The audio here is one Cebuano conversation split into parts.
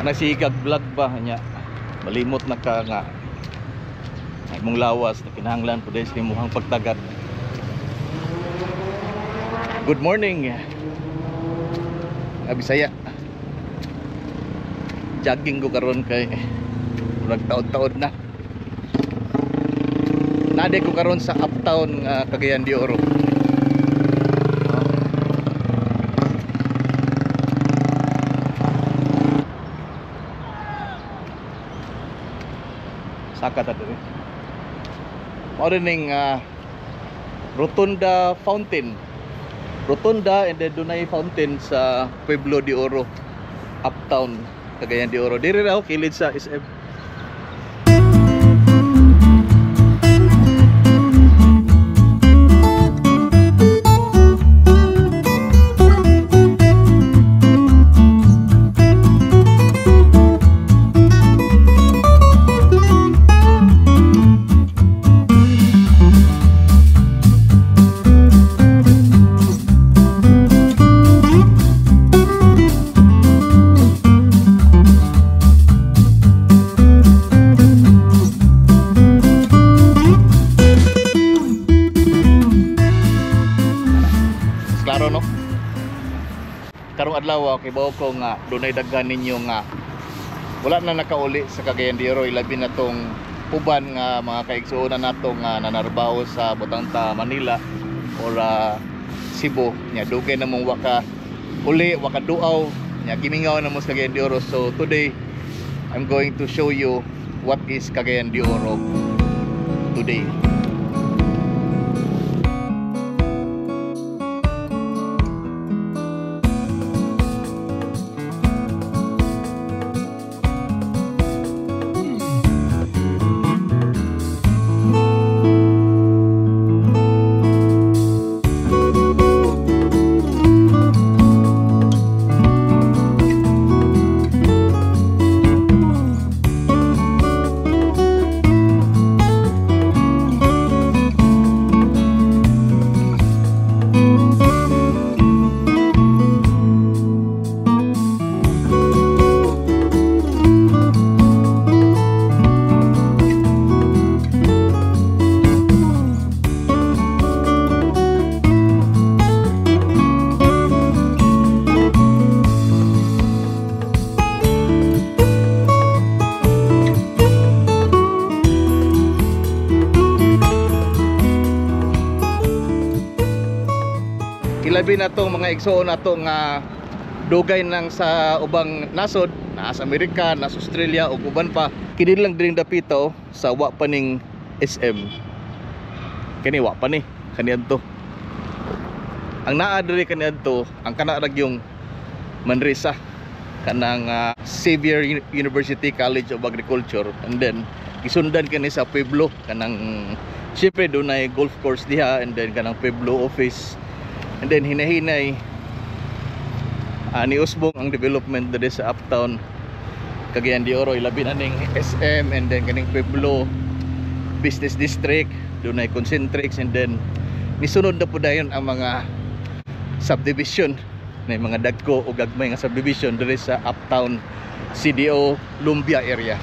Nasigag vlog ba nya, malimot na ka nga ay mong lawas na kinahanglan po dahil sa imuhang pagtagat. Good morning, mga Bisaya. Jogging ko karon kay murag taod-taod na. Nade ko karon sa uptown Cagayan de Oro. Saka ta diri. Mao ning Rotunda Fountain. Rotunda and then dunay fountain sa Pueblo de Oro, uptown Cagayan de Oro. Diri raw kilid sa SM. Klaro, no? Karong adlaw kay bawo ko nga dunay daghan ninyo nga wala na nakauli sa Cagayan de Oro, ilabi na tong uban nga mga kaigsuonan nato nga nanarbaho sa Butanta, Manila or Cebu nya dugay na mong waka uli, waka duaw nya gimingaw na mo sa Cagayan de Oro. So today I'm going to show you what is Cagayan de Oro today. Ilabi na tong mga igsoon nato nga dugay nang sa ubang nasod, naa sa Amerika, naa sa Australia ug uban pa. Kini lang diring dapita sa wa pa ning SM. Kini wa pa ni kaniadto. Ang naa diri kaniadto, ang kana ra gyung Manresa kanang Xavier University College of Agriculture, and then gisundan kini sa Pueblo kanang syempre dunay golf course diha, and then kanang Pueblo office. And then hinahinay niusbong ang development diri sa uptown Cagayan de Oro, ilabi na ning SM and then kaning Pueblo Business District, dunay Concentrix, and then nisunod na po dayon ang mga subdivision na mga dagko o gagmay nga subdivision diri sa uptown CDO Lumbia area.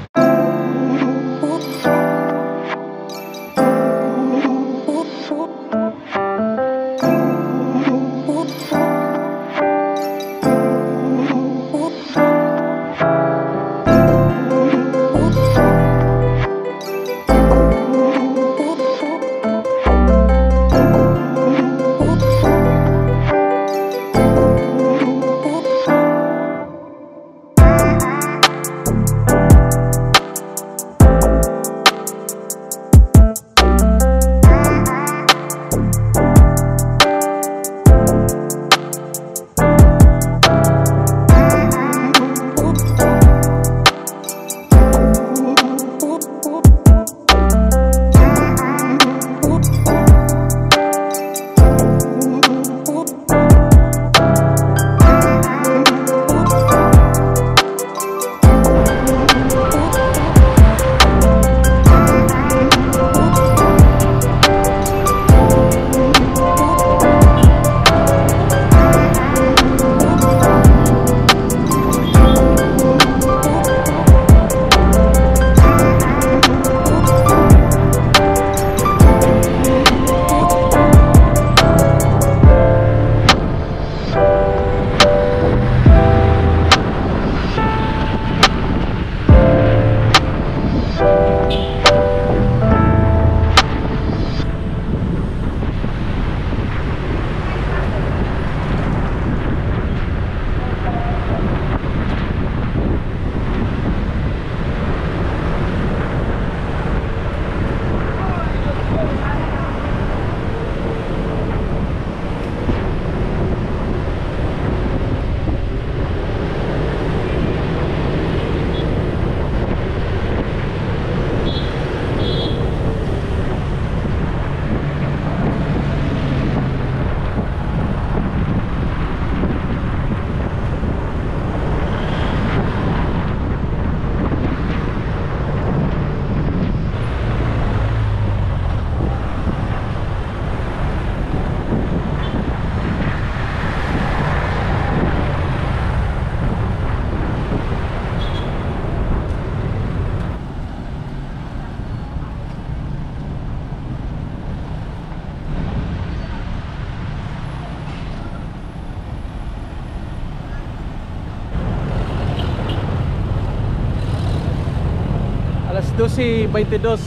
12:22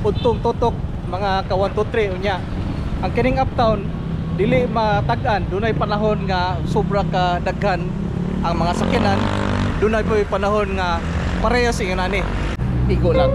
udtong tutok mga ka 1 2 3 unya. Ang kining uptown dili matag-an, dunay panahon nga sobra ka daghan ang mga sakyanan, dunay po'y panahon nga parehas ingon ani. Igo lang.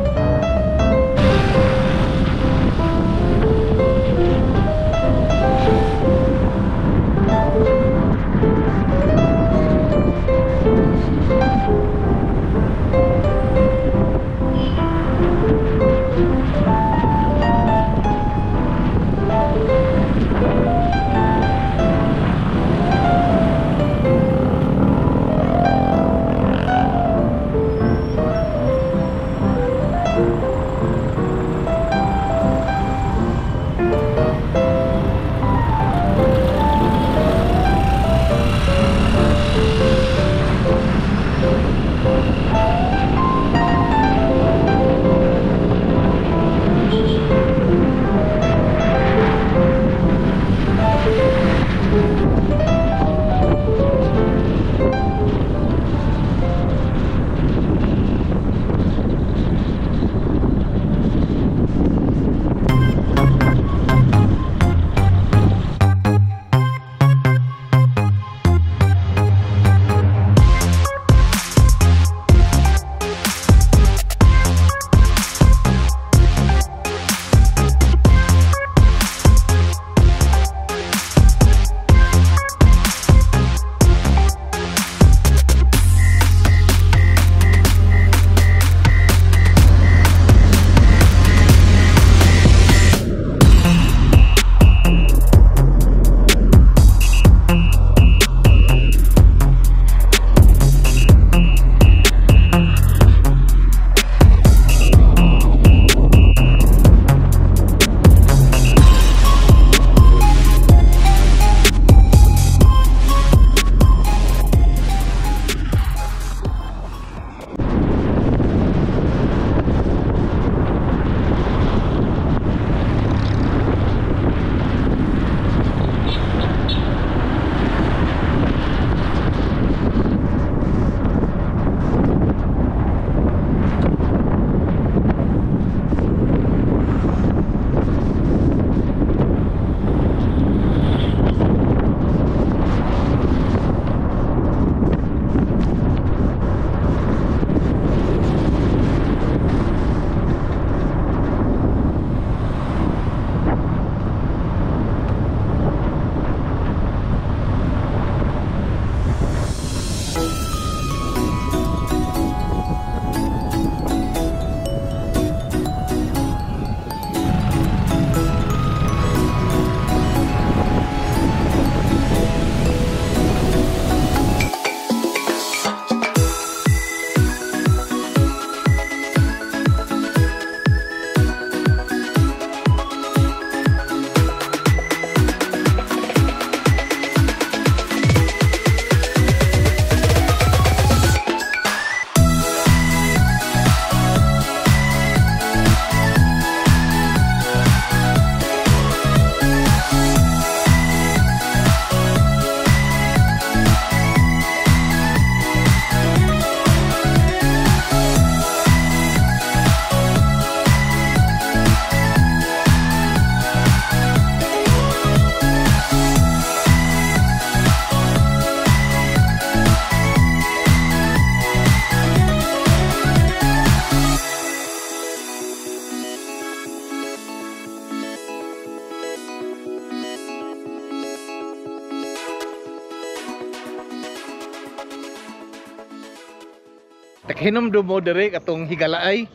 Hinumdum mo dire atong higalaay.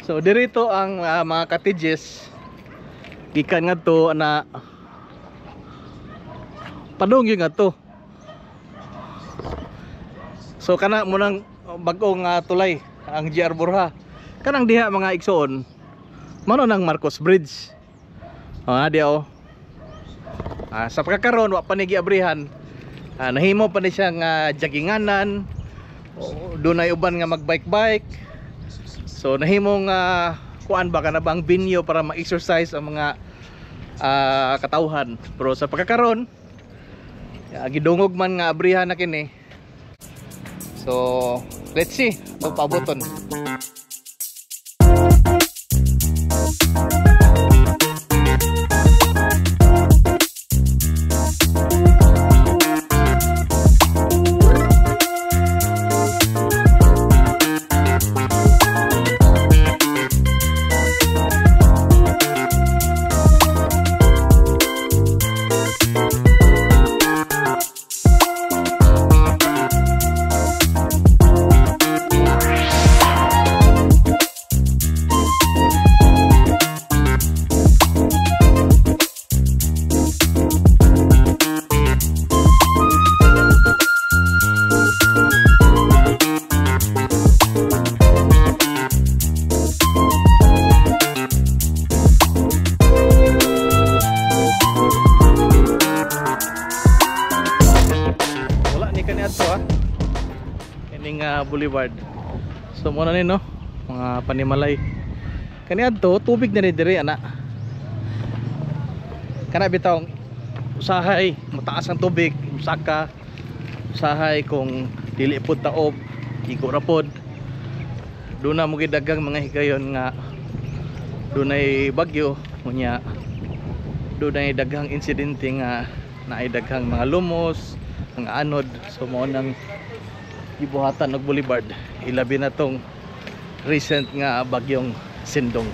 So dirito ang mga cottages gikan ngadto na padung gyud ngadto. So kana mo nang bag-ong tulay ang GR Borja. Kanang diha mga igsoon mano nang Marcos Bridge. Diha oh. Sa pagkakaron wa pa ni giabrihan. Nahimo pa ni siya nga jogginganan. Dunay uban nga magbike-bike. So nahimong kuan ba kana bang venue para ma-exercise ang mga katawhan. Pero sa pagkakaron gidungog man nga abrihan na kini. So let's see kung paaboton. ning boulevard. So mo na ni, no, mga panimalay. Kaniadto tubig na ni diri ana. Kana bitaw usahay mataas ang tubig, saka usahay kung dili pud taob, igo ra pod. Doon na mo gidagang mga higayon nga dunay bagyo, unya dunay daghang insidente nga naay daghang mga lumos, mga anod. So mao nang gibuhatan og boulevard, ilabi na tong recent nga bagyong Sendong.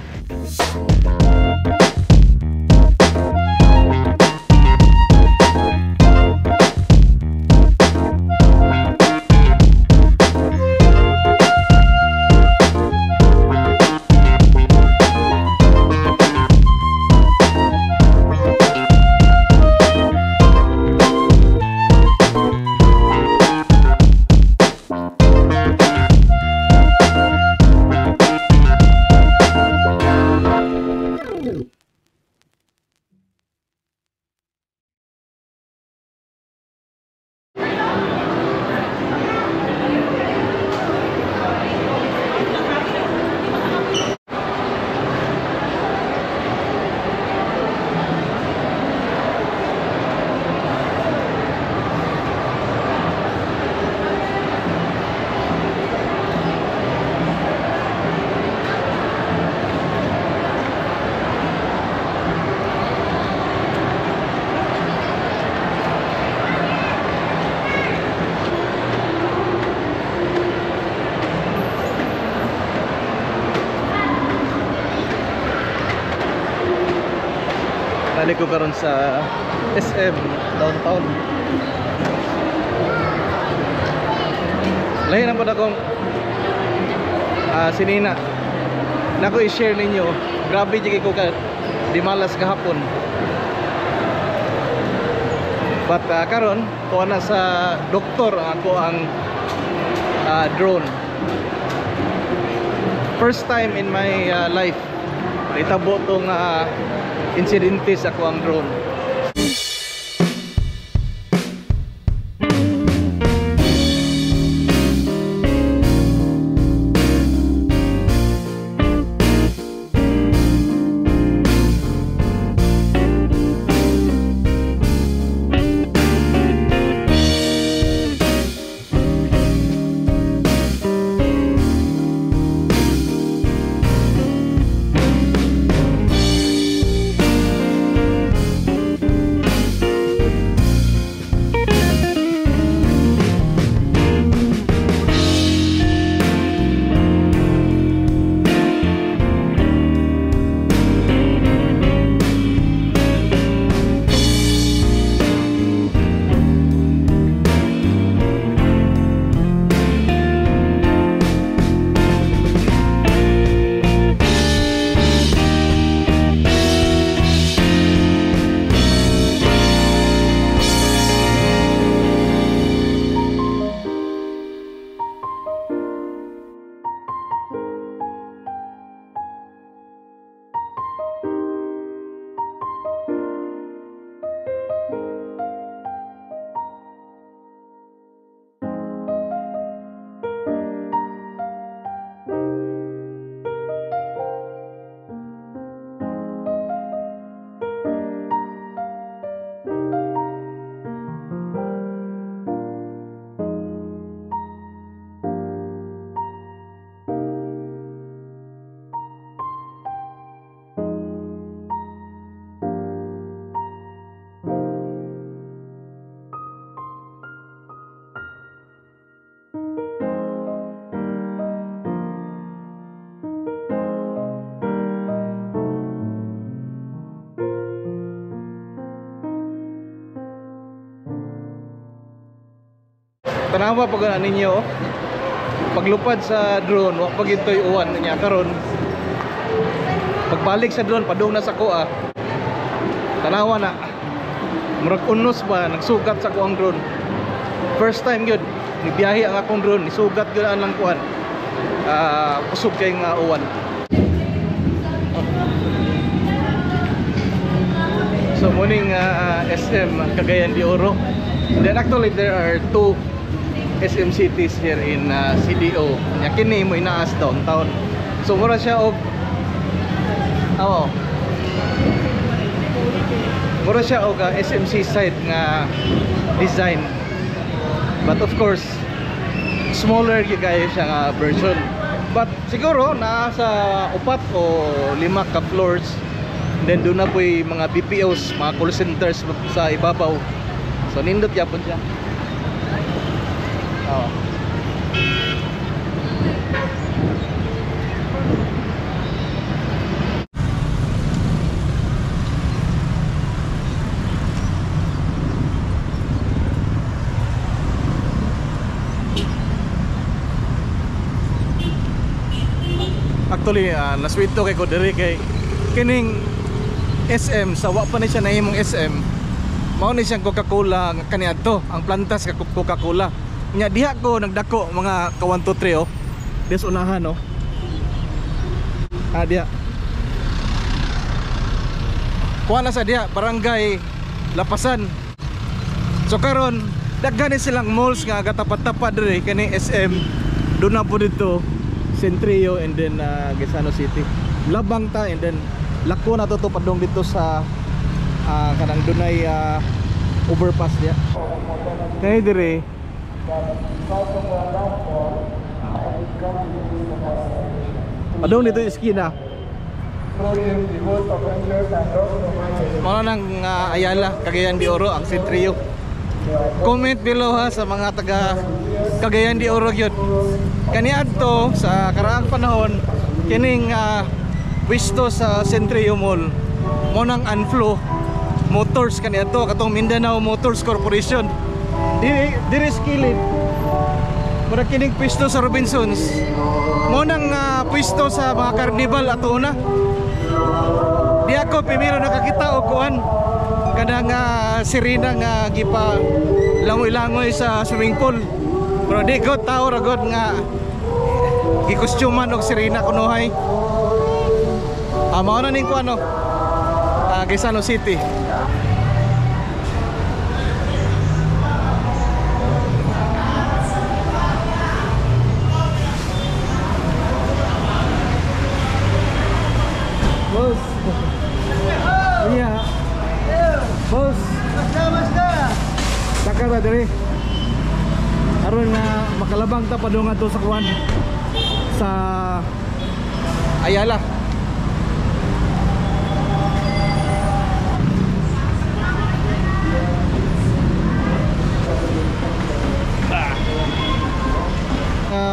Balik ko karon sa SM downtown. Lahi na pod akong sinina. Nako i-share ninyo. Grabe jud ko ka dimalas kahapon. But karon kuha na sa doktor ako ang drone. First time in my life nitabo tong insidente sa ako ang drone. Tanawa pag na ninyo, paglupad sa drone, wa pag ito'y uwan niya karon. Pagbalik sa drone, padung na sa kuha. Tanawa na. Murag unos ba, nagsugat sa kuang drone. First time gyud, nibiyahe ang akong drone, nisugat gyud ang kuan. Kusog kay nga uwan. So morning SM Cagayan de Oro. And then actually there are two SM cities here in CDO. Nya kini mo inaas downtown. So mura siya og oh, mura siya og SM Seaside nga design. But of course, smaller gyud kayo siya nga version. But siguro naa sa 4 o 5 ka floors. Then doon na po'y mga BPOs, mga call centers sa ibabaw. So nindot yapon siya. Oh. Actually, naswito kay ko diri kay kining SM sa wa pa ni siya nahimong SM. Mao ni siyang Coca-Cola nga kaniadto, ang plantas ka Coca-Cola. Nya diha ko nagdako mga ka 1 2 3 oh. Des unahan oh. Ah diha. Kuha na sa diha, Barangay Lapasan. So karon daghan ni silang malls nga gatapat-tapat diri kani SM. Doon na po dito Centrio and then Gaisano City. Labang ta and then lako na to padong dito sa kanang dunay overpass diha. Kay dire padong dito iskina. Mao nang Ayala, Cagayan de Oro ang Centrio. Comment below ha sa mga taga Cagayan de Oro gyud. Kaniadto sa karaang panahon kining pwesto sa Centrio Mall mo nang Anflo Motors kaniadto katong Mindanao Motors Corporation. Diri skilid. Mura kining pwesto sa Robinsons. Mo nang pwesto sa mga carnival ato na. Di ako primero nakakita og kuan kanang sirena nga gipa langoy-langoy sa swimming pool. Pero di ko tao ra god nga gikostyuman og sirena kunohay. Mao na ning kuan no. Gaisano City. Boss. Yeah. Boss. Basta. Saka ta diri. Aron nga makalabang ta padung adto sa kuan sa Ayala.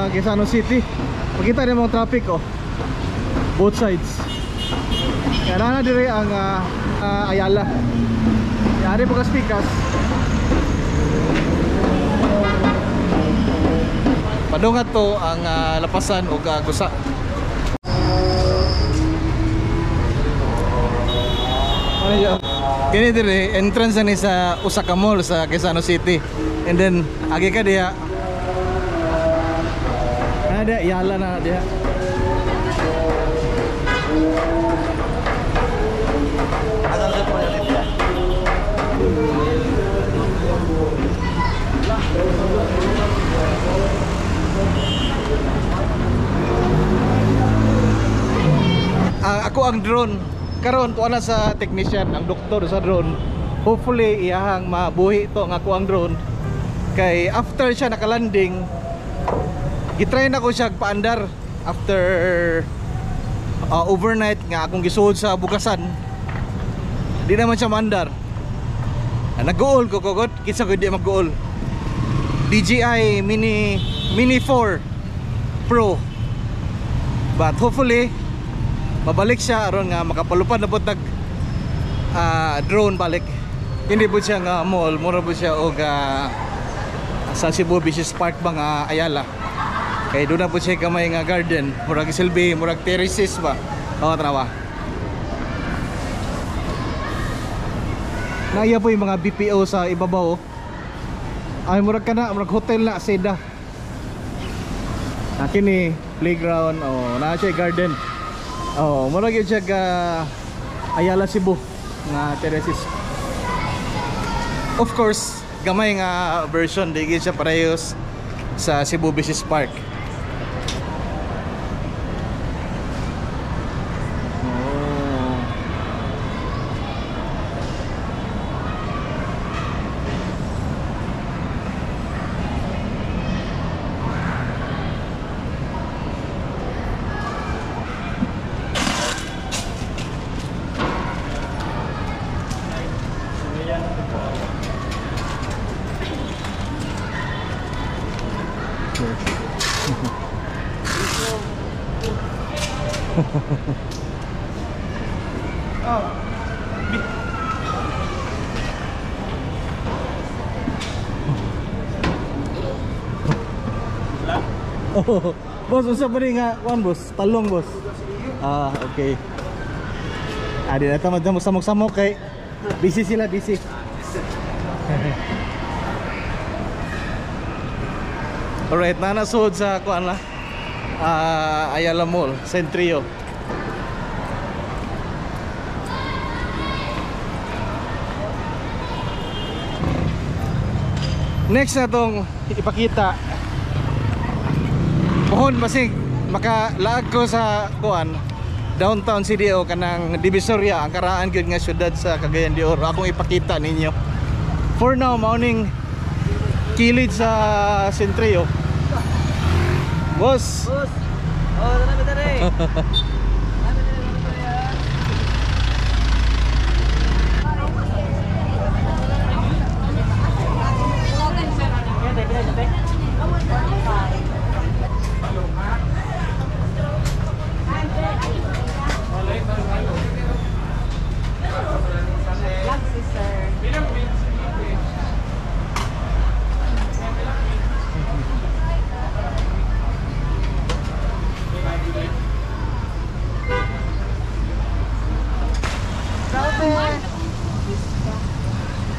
Gaisano City. Makita ni mga traffic oh. Both sides. Kaya na diri ang Ayala. Yari po pikas. Padungat to ang lapasan og gusa. Kini diri entrance ni sa usa ka mall sa Gaisano City. And then agi ka diha. Ada Ayala na diha. Ako ang drone karon tuwa na sa technician, ang doktor sa drone. Hopefully iyahang mabuhi to ang ako ang drone kay after siya nakalanding gitry na ko siya paandar after overnight nga akong gisuod sa bukasan. Di naman siya maandar. Nag-goal ko kogod, kinsa ko di mag-goal. DJI Mini 4 Pro. But hopefully mabalik siya aron nga makapalupad na po tag drone balik. Hindi po siya nga mall, mura po siya og sa Cebu Business Park ba nga Ayala. Kay doon na po siya kamay nga garden, murag silbi, murag terraces ba. Oo, tanawa. Naiya po yung mga BPO sa ibabaw. Ay murag kana, murag hotel na seda. Kini playground oh, naa siya garden. Oh, murag gyud siya ga Ayala Cebu nga terraces. Of course, gamay nga version, di gyud siya parehas sa Cebu Business Park. Oh. Oh, boss, unsa pa ni nga kuan boss? Talong boss. Ah, okay. Ah, di na ta magsamok-samok kay busy sila, busy. Alright, nanasud sa kuan la. Ayala Mall, Centrio. Next na tong ipakita. Pohon basig makalaag ko sa kuan downtown CDO kanang Divisoria, ang karaan gyud nga syudad sa Cagayan de Oro. Akong ipakita ninyo. For now, mauning kilid sa Centrio. Boss. Boss. Oh, tara tara.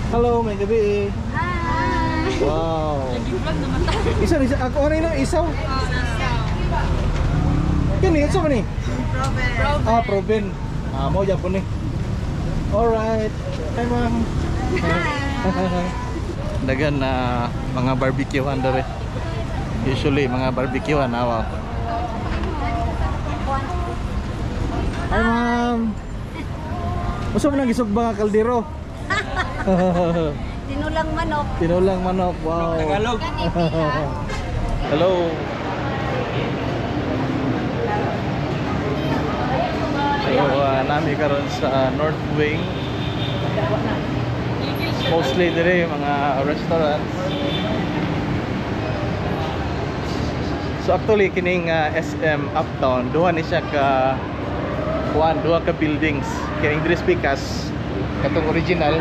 Hello, may gabi. Hi. Wow. Isa isa ako ano na isaw? Kini isa man ni? Proven. Ah, Proven. Ah, mo gyapon ni. Alright. Hi, ma'am. Hi. Dagan na mga barbecuehan dere. Usually mga barbecuehan awa. Hi, ma'am. Usa man ang gisugba nga kaldero? Tinulang manok. Tinulang manok. Wow. Tagalog. Hello. So, nami karon sa North Wing. Mostly dire mga restaurants. So actually kining SM Uptown duha ni siya ka kuan, duha ka buildings. Kining diri Pikas katong original,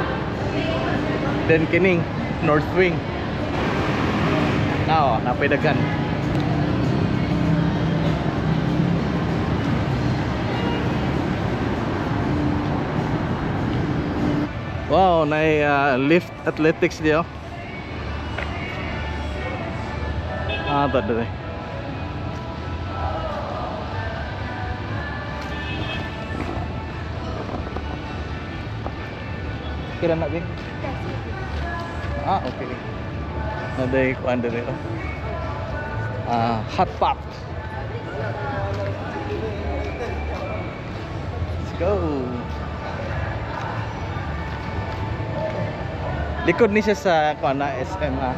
then kining North Wing. Now, napay daghan. Wow, nay lift athletics diyo. Ah, tadi. Kira na bi? Ah, okay. Naday kuan diri. Ah, hot pot. Let's go. Likod ni siya sa kuan na SM ah.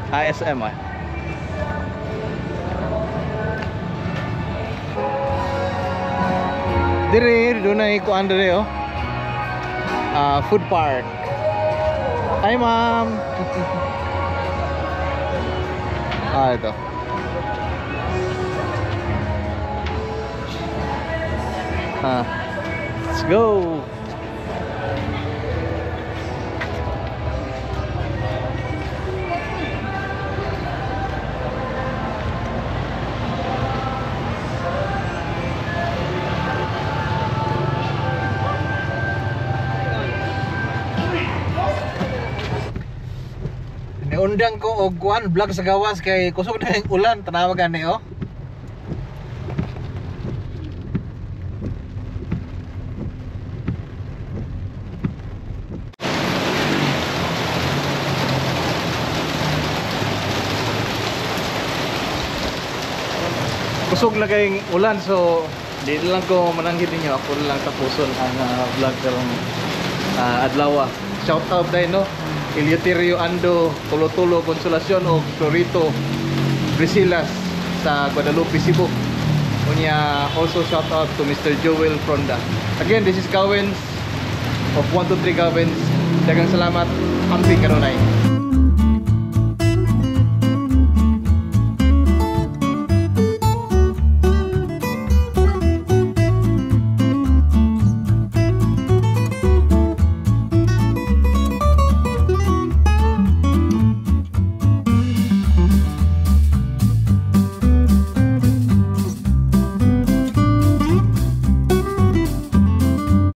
ASM ah. Dire dunay kuan dire oh. Food park. Hi ma'am. Ah, ito. Ah, let's go. Niundang ko og kuan vlog sa gawas kay kusog na yung ulan, tanawa gani oh. Kusog na kayong ulan, so di na lang ko mananghid ninyo. Ako na lang tapuson ang vlog karong adlaw. Shout out dahil, no? Eleuterio Ando, Tulo-Tulo, Consolacion o Florito Brisilas sa Guadalupe, Cebu. Unya, also shout out to Mr. Joel Fronda. Again, this is Gawins of 123 Gawins. Daghang salamat. Amping kanunay.